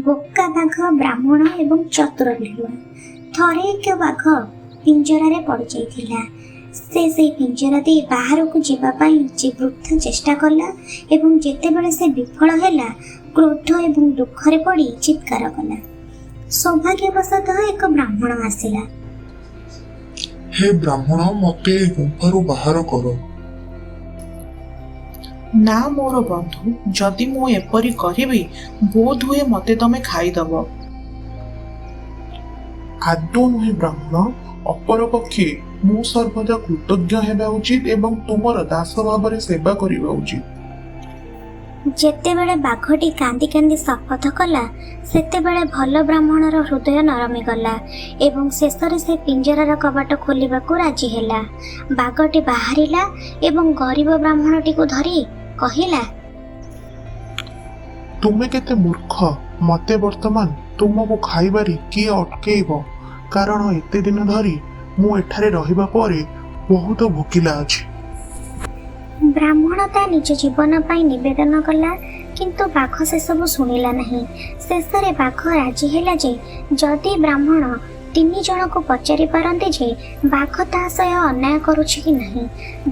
ବୋକା ବାଘ, ବ୍ରାହ୍ମଣ ଏବଂ ଚତୁର ବିଲୁଆ। ଥରେ ଏକ ବାଘ ପିଞ୍ଜରାରେ ପଡ଼ିଯାଇଥିଲା। ସେ ସେଇ ପିଞ୍ଜରା ଦେଇ ବାହାରକୁ ଯିବା ପାଇଁ ଯେ ବୃଥା ଚେଷ୍ଟା କଲା ଏବଂ ଯେତେବେଳେ ସେ ବିଫଳ ହେଲା, କ୍ରୋଧ ଏବଂ ଦୁଃଖରେ ପଡ଼ି ଚିତ୍କାର କଲା। ସୌଭାଗ୍ୟବଶତଃ ଏକ ବ୍ରାହ୍ମଣ ଆସିଲା। ହେ ବ୍ରାହ୍ମଣ, ମୋତେ ଏ ଗୁମ୍ଫାରୁ ବାହାର କର। ନା ମୋର ବନ୍ଧୁ, ଯଦି ମୁଁ ଏପରି କରିବି, ବୋଧହୁଏ ମୋତେ ତମେ ଖାଇଦବ। ଆଦୌ ନୁହେଁ ବ୍ରାହ୍ମଣ। ଅପରପକ୍ଷେ ମୁଁ ସର୍ବଦା କୃତଜ୍ଞ ହେବା ଉଚିତ ଏବଂ ତୁମର ଦାସ ଭାବରେ ସେବା କରିବା ଉଚିତ। ଯେତେବେଳେ ବାଘଟି କାନ୍ଦି କାନ୍ଦି ଶପଥ କଲା, ସେତେବେଳେ ଭଲ ବ୍ରାହ୍ମଣର ହୃଦୟ ନରମିଗଲା ଏବଂ ଶେଷରେ ସେ ପିଞ୍ଜରାର କବାଟ ଖୋଲିବାକୁ ରାଜି ହେଲା। ବାଘଟି ବାହାରିଲା ଏବଂ ଗରିବ ବ୍ରାହ୍ମଣଟିକୁ ଧରି କହିଲା, ତୁମେ କେତେ ମୂର୍ଖ! ମୋତେ ବର୍ତ୍ତମାନ ତୁମକୁ ଖାଇବାରେ କିଏ ଅଟକେଇବ? କାରଣ ଏତେ ଦିନ ଧରି ମୁଁ ଏଠାରେ ରହିବା ପରେ ବହୁତ ଭୋକିଲା ଅଛି। ବ୍ରାହ୍ମଣ ତା ନିଜ ଜୀବନ ପାଇଁ ନିବେଦନ କଲା, କିନ୍ତୁ ବାଘ ସେସବୁ ଶୁଣିଲା ନାହିଁ। ଶେଷରେ ବାଘ ରାଜି ହେଲା ଯେ ଯଦି ବ୍ରାହ୍ମଣ ତିନି ଜଣକୁ ପଚାରି ପାରନ୍ତି ଯେ ବାଘ ତା ସହ ଅନ୍ୟାୟ କରୁଛି କି ନାହିଁ,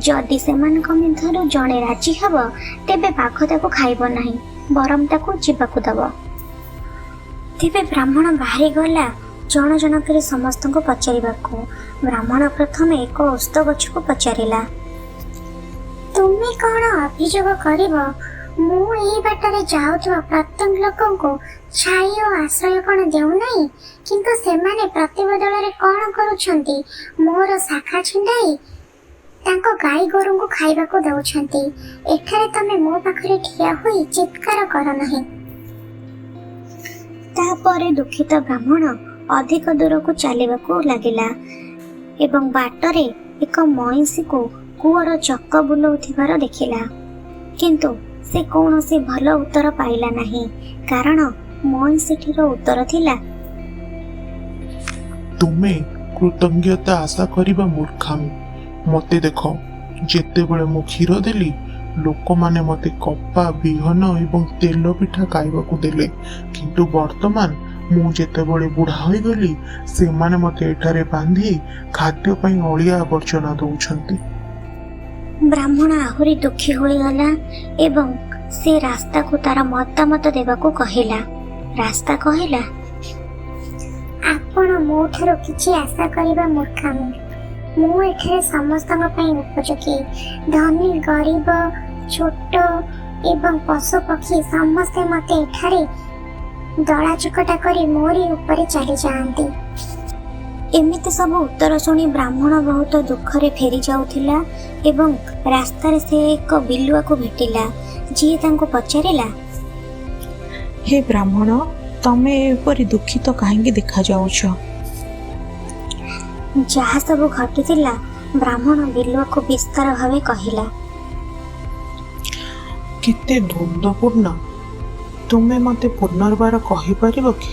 ଯଦି ସେମାନଙ୍କ ମଧ୍ୟରୁ ଜଣେ ରାଜି ହେବ, ତେବେ ବାଘ ତାକୁ ଖାଇବ ନାହିଁ, ବରଂ ତାକୁ ଯିବାକୁ ଦବ। ତେବେ ବ୍ରାହ୍ମଣ ବାହାରିଗଲା ଜଣ ଜଣ କରି ସମସ୍ତଙ୍କୁ ପଚାରିବାକୁ। ବ୍ରାହ୍ମଣ ପ୍ରଥମେ ଏକ ଓସ୍ତ ଗଛକୁ ପଚାରିଲା, ତୁମେ କ'ଣ ଅଭିଯୋଗ କରିବ? ମୁଁ ଏହି ବାଟରେ ଯାଉଥିବା ପ୍ରତ୍ୟେକ ଲୋକଙ୍କୁ ଛାଇ ଓ ଆଶ୍ରୟ କ'ଣ ଦେଉନାହିଁ? କିନ୍ତୁ ସେମାନେ ପ୍ରତିବଦଳରେ କ'ଣ କରୁଛନ୍ତି? ମୋର ଶାଖା ଛିଣ୍ଡାଇ ତାଙ୍କ ଗାଈ ଗୋରୁଙ୍କୁ ଖାଇବାକୁ ଦେଉଛନ୍ତି। ଏଠାରେ ତମେ ମୋ ପାଖରେ ଠିଆ ହୋଇ ଚିତ୍କାର କର ନାହିଁ। ତାପରେ ଦୁଃଖିତ ବ୍ରାହ୍ମଣ ଅଧିକ ଦୂରକୁ ଚାଲିବାକୁ ଲାଗିଲା ଏବଂ ବାଟରେ ଏକ ମଇଁଷିକୁ କୂଅର ଚକ ବୁଲଉଥିବାର ଦେଖିଲା। କିନ୍ତୁ ସେ କୌଣସି ଭଲ ଉତ୍ତର ପାଇଲା ନାହିଁ, କାରଣ ମଇଁଷିଟିର ଉତ୍ତର ଥିଲା, ତୁମେ କୃତଜ୍ଞତା ଆଶା କରିବା ମୂର୍ଖାମି। ମୋତେ ଦେଖ, ଯେତେବେଳେ ମୁଁ କ୍ଷୀର ଦେଲି, ଲୋକମାନେ ମୋତେ କପା, ବିହନ ଏବଂ ତେଲ ପିଠା ଖାଇବାକୁ ଦେଲେ। କିନ୍ତୁ ବର୍ତ୍ତମାନ ମୁଁ ଯେତେବେଳେ ବୁଢ଼ା ହୋଇଗଲି, ସେମାନେ ମୋତେ ଏଠାରେ ବାନ୍ଧି ଖାଦ୍ୟ ପାଇଁ ଅଳିଆ ଆବର୍ଜନା ଦେଉଛନ୍ତି। ବ୍ରାହ୍ମଣ ଆହୁରି ଦୁଃଖୀ ହୋଇଗଲା ଏବଂ ସେ ରାସ୍ତାକୁ ତାର ମତାମତ ଦେବାକୁ କହିଲା। ରାସ୍ତା କହିଲା, ଆପଣ ମୋ ଠାରୁ କିଛି ଆଶା କରିବା ମୂର୍ଖାମି। ମୁଁ ଏଠାରେ ସମସ୍ତଙ୍କ ପାଇଁ ଉପଯୋଗୀ। ଧନୀ, ଗରିବ, ଛୋଟ ଏବଂ ପଶୁ ପକ୍ଷୀ ସମସ୍ତେ ମୋତେ ଏଠାରେ ଦଳାଚକଟା କରି ମୋରି ଉପରେ ଚାଲିଯାଆନ୍ତି। ଏମିତି ସବୁ ଉତ୍ତର ଶୁଣି ବ୍ରାହ୍ମଣ ବହୁତ ଦୁଃଖରେ ଫେରି ଯାଉଥିଲା ଏବଂ ରାସ୍ତାରେ ସେ ଏକ ବିଲୁଆକୁ ଭେଟିଲା, ଯିଏ ତାଙ୍କୁ ପଚାରିଲା, ହେ ବ୍ରାହ୍ମଣ, ତମେ ଏପରି ଦୁଃଖିତ କାହିଁକି ଦେଖାଯାଉଛ? ଯାହା ସବୁ ଘଟିଥିଲା ବ୍ରାହ୍ମଣ ବିଲୁଆକୁ ବିସ୍ତାର ଭାବେ କହିଲା। କେତେ ଦ୍ୱନ୍ଦ୍ୱପୂର୍ଣ୍ଣ! ତୁମେ ମୋତେ ପୁନର୍ବାର କହିପାରିବ କି?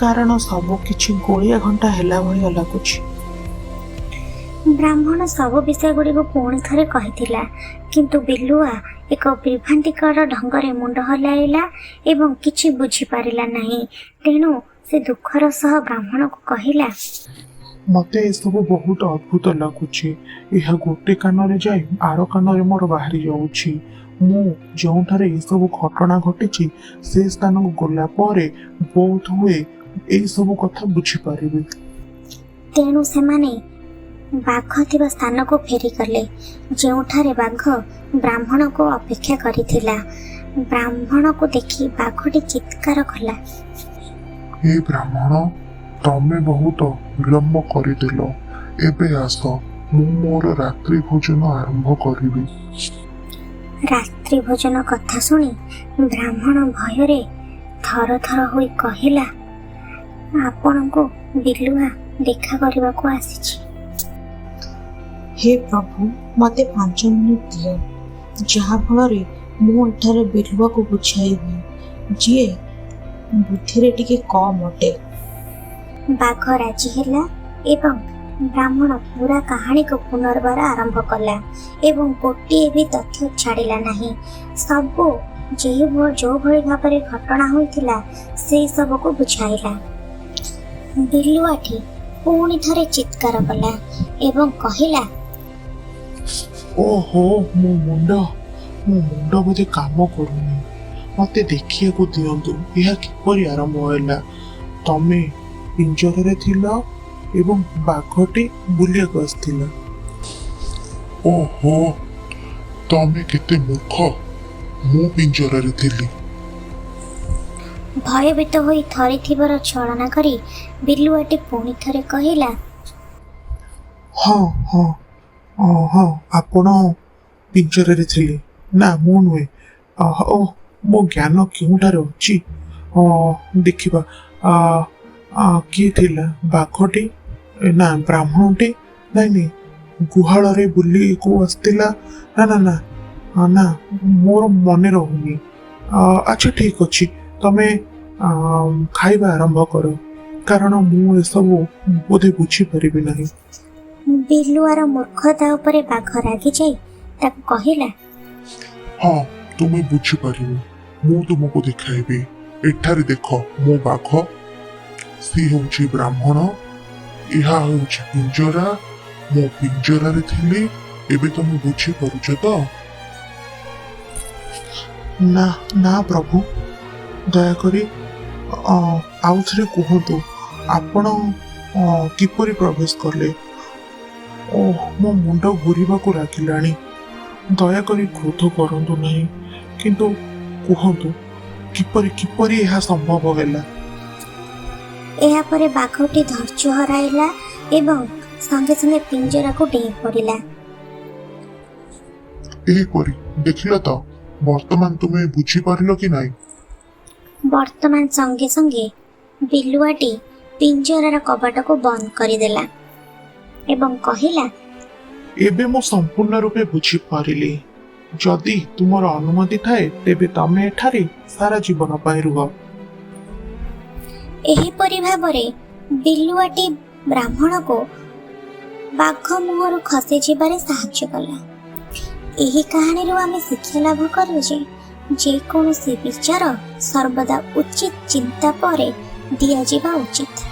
କାରଣ ସବୁ କିଛି ଗୋଳିଆ ଘଣ୍ଟା ହେଲା ଭଳିଆ ଲାଗୁଛି। ବ୍ରାହ୍ମଣ ସବୁ ବିଷୟଗୁଡ଼ିକୁ ପୁଣି ଥରେ କହିଥିଲା, କିନ୍ତୁ ବିଲୁଆ ଏକ ବିଭ୍ରାନ୍ତିକର ଢଙ୍ଗରେ ମୁଣ୍ଡ ହଲାଇଲା ଏବଂ କିଛି ବୁଝିପାରିଲା ନାହିଁ। ତେଣୁ ସେ ଦୁଃଖର ସହ ବ୍ରାହ୍ମଣକୁ କହିଲା, ମୋତେ ଏସବୁ ବହୁତ ଅଦ୍ଭୁତ ଲାଗୁଛି। ଏହା ଗୋଟେ କାନରେ ଯାଇ ଆର କାନରେ ମୋର ବାହାରି ଯାଉଛି। ମୁଁ ଯେଉଁଠାରେ ଏସବୁ ଘଟଣା ଘଟିଛି, ସେ ସ୍ଥାନକୁ ଗଲା ପରେ ବୋଧ ହୁଏ ଏଇସବୁ କଥା ବୁଝିପାରିବି। ତେଣୁ ସେମାନେ ବାଘ ଥିବା ସ୍ଥାନକୁ ଫେରିଗଲେ, ଯେଉଁଠାରେ ବାଘ ବ୍ରାହ୍ମଣକୁ ଅପେକ୍ଷା କରିଥିଲା। ବ୍ରାହ୍ମଣକୁ ଦେଖି ବାଘଟି ଚିତ୍କାର କଲା, ହେ ବ୍ରାହ୍ମଣ, ତମେ ବହୁତ ବିଳମ୍ବ କରିଦେଲ। ଏବେ ଆସ, ମୁଁ ମୋର ରାତ୍ରି ଭୋଜନ ଆରମ୍ଭ କରିବି। ରାତ୍ରି ଭୋଜନ କଥା ଶୁଣି ବ୍ରାହ୍ମଣ ଭୟରେ ଥର ଥର ହୋଇ କହିଲା, ଆପଣଙ୍କୁ ବିଲୁଆ ଦେଖା କରିବାକୁ ଆସିଛି। ହେ ପ୍ରଭୁ, ମୋତେ 5 ମିନିଟ୍ ଦିଅ, ଯାହାଫଳରେ ମୁଁ ଏଠାରେ ବିଲୁଆକୁ ବୁଝାଇବି, ଯିଏ ବୁଦ୍ଧିରେ ଟିକେ କମ୍ ଅଟେ। ବାଘ ରାଜି ହେଲା ଏବଂ ବ୍ରାହ୍ମଣ ପୁରା କାହାଣୀକୁ ପୁନର୍ବାର ଆରମ୍ଭ କଲା ଏବଂ ଗୋଟିଏ ବି ତଥ୍ୟ ଛାଡ଼ିଲା ନାହିଁ। ସବୁ ଯେଉଁଭଳି ଭାବରେ ଘଟଣା ହୋଇଥିଲା ସେ ସବୁକୁ ବୁଝାଇଲା। ବିଲୁଆଟି ପୁଣି ଥରେ ଚିତ୍କାର କଲା ଏବଂ କହିଲା, ଓହୋ, ମୋ ମୁଣ୍ଡ, ମୋ ମୁଣ୍ଡ ବୋଧେ କାମ କରୁନି। ମତେ ଦେଖିବାକୁ ଦିଅନ୍ତୁ ଏହା କିପରି ଆରମ୍ଭ ହେଲା। ତମେ ପିଞ୍ଜରାରେ ଥିଲ ଏବଂ ବାଘଟି ବୁଲିବାକୁ ଆସିଥିଲା। ଓହୋ, ତମେ କେତେ ମୂର୍ଖ! ମୁଁ ପିଞ୍ଜରାରେ ଥିଲି। ଭୟଭୀତ ହୋଇ ଥରିଥିବାର ଛଳନା କରି ବିଲୁଆଟି ପୁଣି ଥରେ କହିଲା, ହଁ ହଁ ହଁ, ଆପଣ ପିଞ୍ଜରାରେ ଥିଲେ। ନା, ମୁଁ ନୁହେଁ। ଓ, ମୋ ଜ୍ଞାନ କେଉଁଠାରେ ଅଛି? ଦେଖିବା, ଆ, ଆ, କିଏ ଥିଲା? ବାଘଟି ନା ବ୍ରାହ୍ମଣଟି? ନାଇଁ ନାଇଁ, ଗୁହାଳରେ ବୁଲିକୁ ଆସିଥିଲା। ନା ନା ନା ନା, ମୋର ମନେ ରହୁନି। ଆଚ୍ଛା, ଠିକ ଅଛି, ତମେ ଖାଇବା ଆରମ୍ଭ କର, କାରଣ ମୁଁ ଏସବୁ ବୋଧେ ବୁଝିପାରିବି ନାହିଁ। ବିଲୁଆର ମୂର୍ଖତା ଉପରେ ବାଘ ରାଗିଯାଇ ତାକୁ କହିଲା, ହଁ, ତୁମେ ବୁଝିପାରିବ। ମୁଁ ତୁମକୁ ଦେଖାଇବି। ଏଠାରେ ଦେଖ, ମୋ ବାଘ, ସିଏ ହେଉଛି ବ୍ରାହ୍ମଣ, ଏହା ହେଉଛି ପିଞ୍ଜରା। ମୁଁ ପିଞ୍ଜରାରେ ଥିଲି। ଏବେ ତମେ ବୁଝିପାରୁଛ ତ? ନା ନା ପ୍ରଭୁ, ଦୟାକରି ଆଉଥରେ କୁହନ୍ତୁ, ଆପଣ କିପରି ପ୍ରବେଶ କଲେ? ଓହ, ମୋ ମୁଣ୍ଡ ଘୂରିବାକୁ ଲାଗିଲାଣି। ଦୟାକରି କ୍ରୋଧ କରନ୍ତୁ ନାହିଁ, କିନ୍ତୁ କୁହନ୍ତୁ କିପରି କିପରି ଏହା ସମ୍ଭବ ହେଲା? ଏହାପରେ ବାଘଟି ଧୈର୍ଯ୍ୟ ହରାଇଲା ଏବଂ ସଙ୍ଗେ ସଙ୍ଗେ ପିଞ୍ଜରାକୁ ଡେଇଁ ପଡ଼ିଲା। ଏହିପରି ଦେଖିଲ ତ? ବର୍ତ୍ତମାନ ତୁମେ ବୁଝିପାରିଲ କି ନାହିଁ? ବର୍ତ୍ତମାନ ସଙ୍ଗେ ସଙ୍ଗେ ବିଲୁଆଟି ପିଞ୍ଜରାର କବାଟକୁ ବନ୍ଦ କରିଦେଲା ଏବଂ କହିଲା, ଏବେ ମୁଁ ସମ୍ପୂର୍ଣ୍ଣ ରୂପେ ବୁଝିପାରିଲି। ଯଦି ତୁମର ଅନୁମତି ଥାଏ, ତେବେ ତମେ ଏଠାରେ ସାରା ଜୀବନ ପାଇଁ ରୁହ। ଏହିପରି ଭାବରେ ବିଲୁଆଟି ବ୍ରାହ୍ମଣକୁ ବାଘ ମୁହଁରୁ ଖସିଯିବାରେ ସାହାଯ୍ୟ କଲା। ଏହି କାହାଣୀରୁ ଆମେ ଶିକ୍ଷା ଲାଭ କରୁ ଯେ ଯେକୌଣସି ବିଚାର ସର୍ବଦା ଉଚିତ ଚିନ୍ତା ପରେ ଦିଆଯିବା ଉଚିତ।